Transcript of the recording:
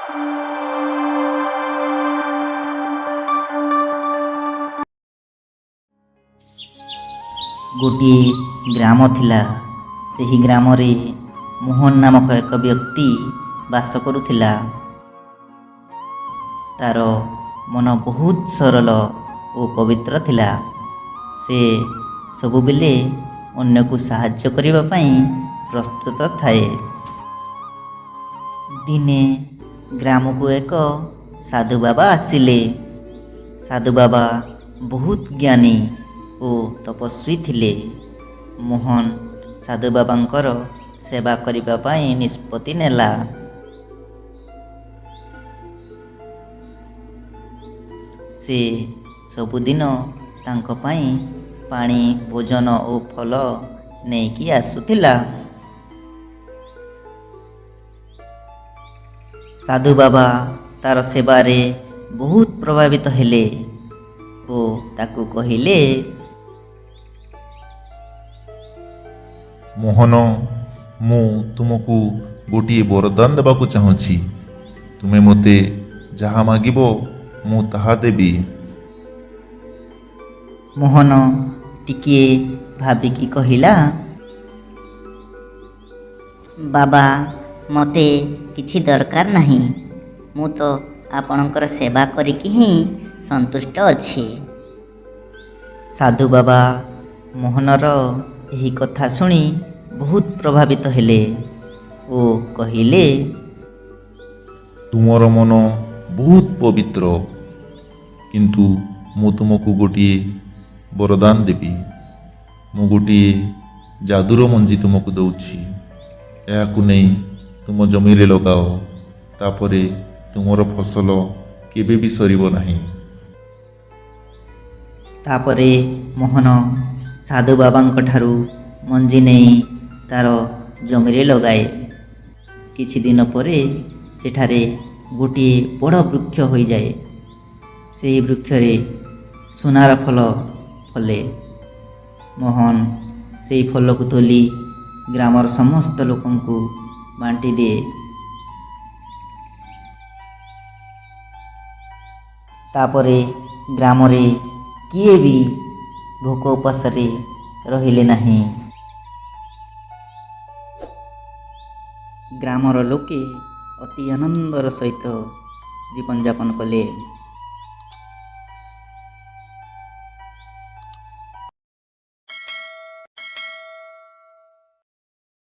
ଗୋଟିଏ ଗ୍ରାମ ଥିଲା। ସେହି ଗ୍ରାମରେ ମୋହନ ନାମକ ଏକ ବ୍ୟକ୍ତି ବାସ କରୁଥିଲା। ତାର ମନ ବହୁତ ସରଳ ଓ ପବିତ୍ର ଥିଲା। ସେ ସବୁବେଳେ ଅନ୍ୟକୁ ସାହାଯ୍ୟ କରିବା ପାଇଁ ପ୍ରସ୍ତୁତ ଥାଏ। ଦିନେ ଗ୍ରାମକୁ ଏକ ସାଧୁବାବା ଆସିଲେ। ସାଧୁବାବା ବହୁତ ଜ୍ଞାନୀ ଓ ତପସ୍ୱୀ ଥିଲେ। ମୋହନ ସାଧୁବାବାଙ୍କର ସେବା କରିବା ପାଇଁ ନିଷ୍ପତ୍ତି ନେଲା। ସେ ସବୁଦିନ ତାଙ୍କ ପାଇଁ ପାଣି, ଭୋଜନ ଓ ଫଳ ନେଇକି ଆସୁଥିଲା। ସାଧୁବାବା ତାର ସେବାରେ ବହୁତ ପ୍ରଭାବିତ ହେଲେ ଓ ତାକୁ କହିଲେ, ମୋହନ, ମୁଁ ତୁମକୁ ଗୋଟିଏ ବରଦାନ ଦେବାକୁ ଚାହୁଁଛି। ତୁମେ ମୋତେ ଯାହା ମାଗିବ, ମୁଁ ତାହା ଦେବି। ମୋହନ ଟିକିଏ ଭାବିକି କହିଲା, ବାବା, ମୋତେ କିଛି ଦରକାର ନାହିଁ। ମୁଁ ତ ଆପଣଙ୍କର ସେବା କରିକି ହିଁ ସନ୍ତୁଷ୍ଟ ଅଛି। ସାଧୁ ବାବା ମୋହନର ଏହି କଥା ଶୁଣି ବହୁତ ପ୍ରଭାବିତ ହେଲେ ଓ କହିଲେ, ତୁମର ମନ ବହୁତ ପବିତ୍ର, କିନ୍ତୁ ମୁଁ ତୁମକୁ ଗୋଟିଏ ବରଦାନ ଦେବି। ମୁଁ ଗୋଟିଏ ଯାଦୁର ମଞ୍ଜି ତୁମକୁ ଦେଉଛି। ଏହାକୁ ନେଇ ତୁମ ଜମିରେ ଲଗାଅ। ତାପରେ ତୁମର ଫସଲ କେବେ ବି ସରିବ ନାହିଁ। ତାପରେ ମୋହନ ସାଧୁ ବାବାଙ୍କ ଠାରୁ ମଞ୍ଜି ନେଇ ତାର ଜମିରେ ଲଗାଏ। କିଛି ଦିନ ପରେ ସେଠାରେ ଗୋଟିଏ ବଡ଼ ବୃକ୍ଷ ହୋଇଯାଏ। ସେହି ବୃକ୍ଷରେ ସୁନାର ଫଳ ଫଳେ। ମୋହନ ସେଇ ଫଳକୁ ତୋଳି ଗ୍ରାମର ସମସ୍ତ ଲୋକଙ୍କୁ ବାଣ୍ଟି ଦିଏ। ତାପରେ ଗ୍ରାମରେ କିଏ ବି ଭୋକ ଉପାସରେ ରହିଲେ ନାହିଁ। ଗ୍ରାମର ଲୋକେ ଅତି ଆନନ୍ଦର ସହିତ ଜୀବନଯାପନ କଲେ।